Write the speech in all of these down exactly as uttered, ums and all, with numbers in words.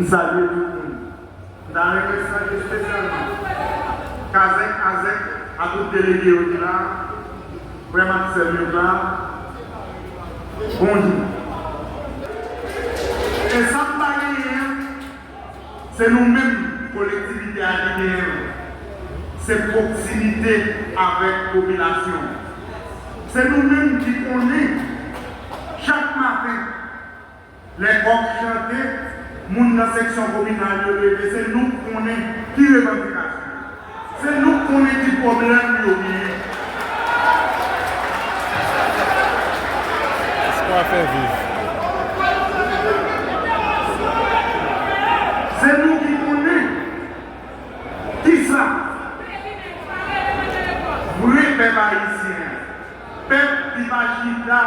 M salye tout moun. M ta renmen salye espesyalman Kazèk, Azèk, a tout delege yo ki la, frè m ak sè m yo ki la, bonjou. E sa m pa genyen an, se nou menm kolektivite a ki genyen l. Se pwoksimite avèk popilasyon. Se nou menm ki konnen chak maten, lè kòk chante, moun nan seksyon kominal yo leve, se nou k konnen ki revandikasyon. Se nou k konnen ki pwoblèm yo genyen. Espwa fè viv. Se nou ki konnen kisa vre pèp ayisyen an. Pèp ki pa chita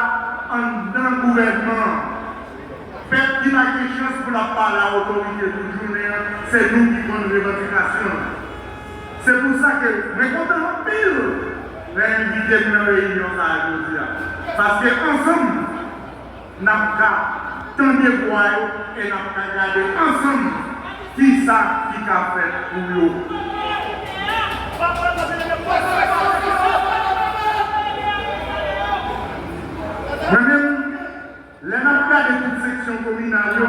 anndan gouvènman an. Pèp ki pa gen chans pou l ap pale a otorite tout jounen an, se nou ki konn revandikasyon yo. Se pou sa ke mwen kontan anpil lè envite m nan reyinyon sa a jodi a. Paske ansanm, n ap ka tande vwa yo e n ap ka gade ansanm kisa ki ka fèt pou yo. Mwen menm, lè n ap gade tout seksyon kominal yo,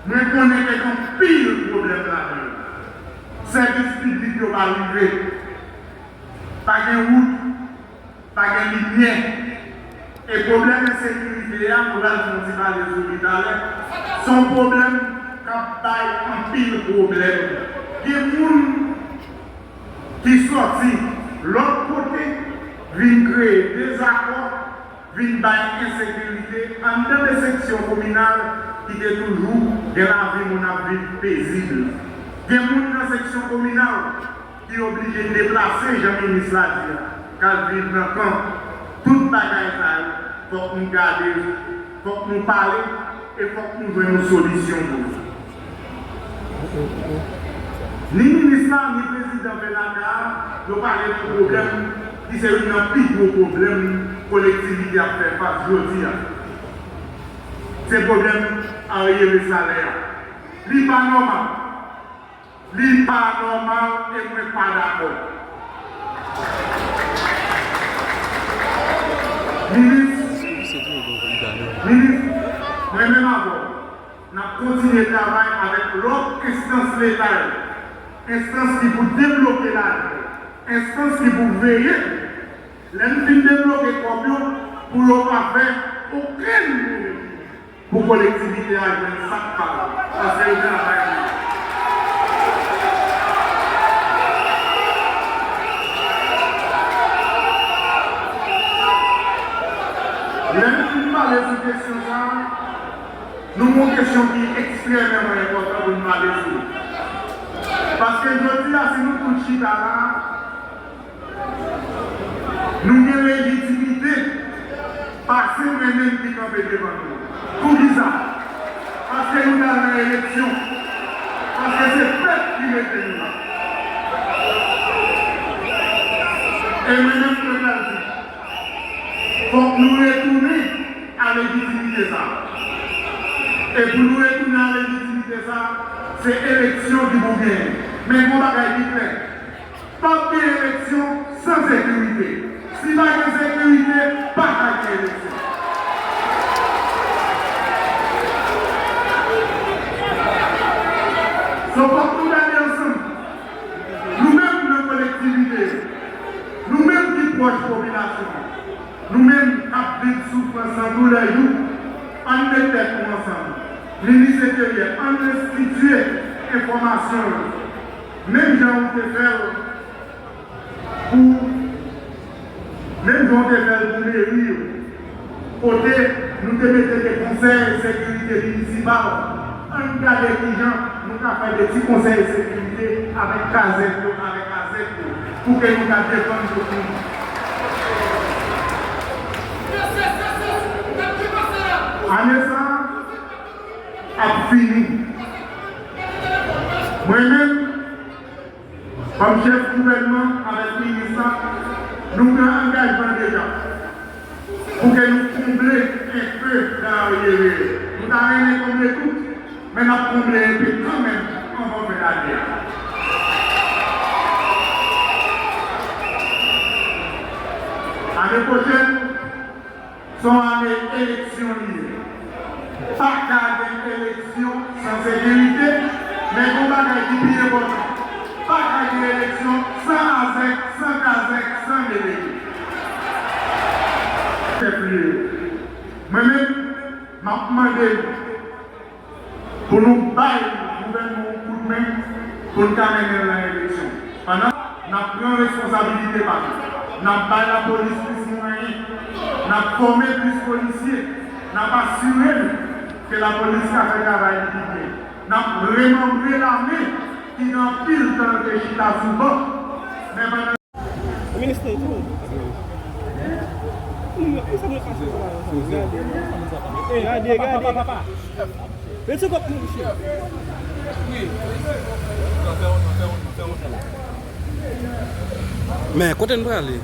mwen konnen gen anpil pwoblèm ladan yo. Sèvis piblik yo pa rive. Pa gen wout, pa gen limyè. E pwoblèm ensekirite a, nou pral fè yon ti pale sou li talè, se yon pwoblèm k ap bay anpil pwoblèm. Gen moun ki sòti lòt kote vin kreye dezakò, vin bay ensekirite anndan de seksyon kominal ki te toujou gen lavi moun ap viv pezib. Gen moun nan seksyon kominal ki oblije deplase, jan minis la di a, k al viv nan kan. Tout bagay sa yo, fòk nou gade, fòk nou pale, e fòk nou jwenn yon solisyon pou yo. Ni minis la, ni prezidan Venaka a, yo pale de pwoblèm ki se youn nan pi gwo pwoblèm kolektivite ap fè fas jodi a. Se pwoblèm aryere salè a. Li pa nòmal. Li pa nòmal e mwen pa dakò. Minis, minis, mwen menm avè w, n ap kontinye travay avèk lòt enstans Leta yo, enstans ki pou debloke lajan yo, enstans ki pou veye, lè n fin debloke kòb yo, pou yo pa fè okenn move jijman. Pou kolektivite a jwenn sa k pa l, paske yo travay pou yo. Lè n fin pale sou kesyon sa a, nou gen yon kesyon ki ekstrèmeman enpòtan pou n pale sou li. Paske jodi a, si nou tout chita la, nou gen lejitimite pase mwen menm ki kanpe devan nou. Poukisa? Paske nou t al nan eleksyon. Paske se pèp ki mete nou la. E mwen menm, mwen pral di, fòk nou retounen a lejitimite sa a. E pou nou retounen a lejitimite sa a, se eleksyon ki pou genyen. Men gen yon bagay ki klè. P ap gen eleksyon san sekirite. Si pa gen sekirite, pa ka gen eleksyon. So, fòk nou gade ansanm. Nou menm nan kolektivite, nou menm ki pwòch popilasyon an, nou menm k ap viv soufrans lan tou lè jou, ann met tèt nou ansanm. Minis Enteryè, ann restitye enfòmasyon yo. Menm jan ou te fè l pou, menm jan w te fè l pou meri yo, kote nou te mete de konsèy sekirite minisipal, ann gade kijan nou ka fè de ti konsèy sekirite avèk kazèk yo, avèk azèk yo, pou ke nou ka defann tout moun. Ane sa a ap fini. Mwen menm, kòm chèf gouvènman avèk minis la, nou pran angajman deja pou ke nou konble enpe nan aryere yo. Nou ta renmen konble tout, Men n ap konble enpe kanmenm anvan fen ane a. Ane pwochèn, se yon ane eleksyon li ye. Pa ka gen eleksyon san sekirite, men gen yon bagay ki pi enpòtan. Pa ka gen eleksyon san azèk, san kazèk, san delege. Chèf li ye. Mwen menm, m ap mande nou pou nou bay gouvènman yon kout men pou n ka mennen l nan eleksyon. Pandan n ap pran responsabilite pa nou, n ap bay lapolis plis mwayen, n ap fòme plis polisye, n ap asire n ke lapolis ka fè travay li pi byen, n ap remanbre lame ki gen anpil tan l te chita sou ban, men pandan Minis lan tou. Gade, gade. Met sou kòk mwen, mesye. Men, kote n prale?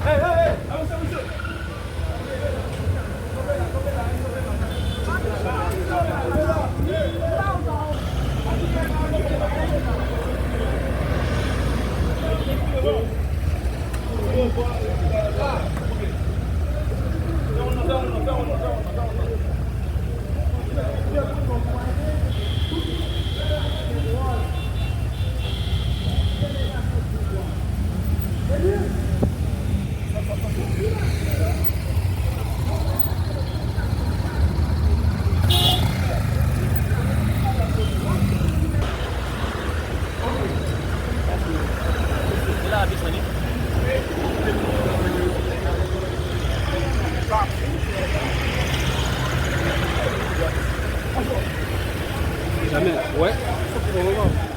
Jamè, wè.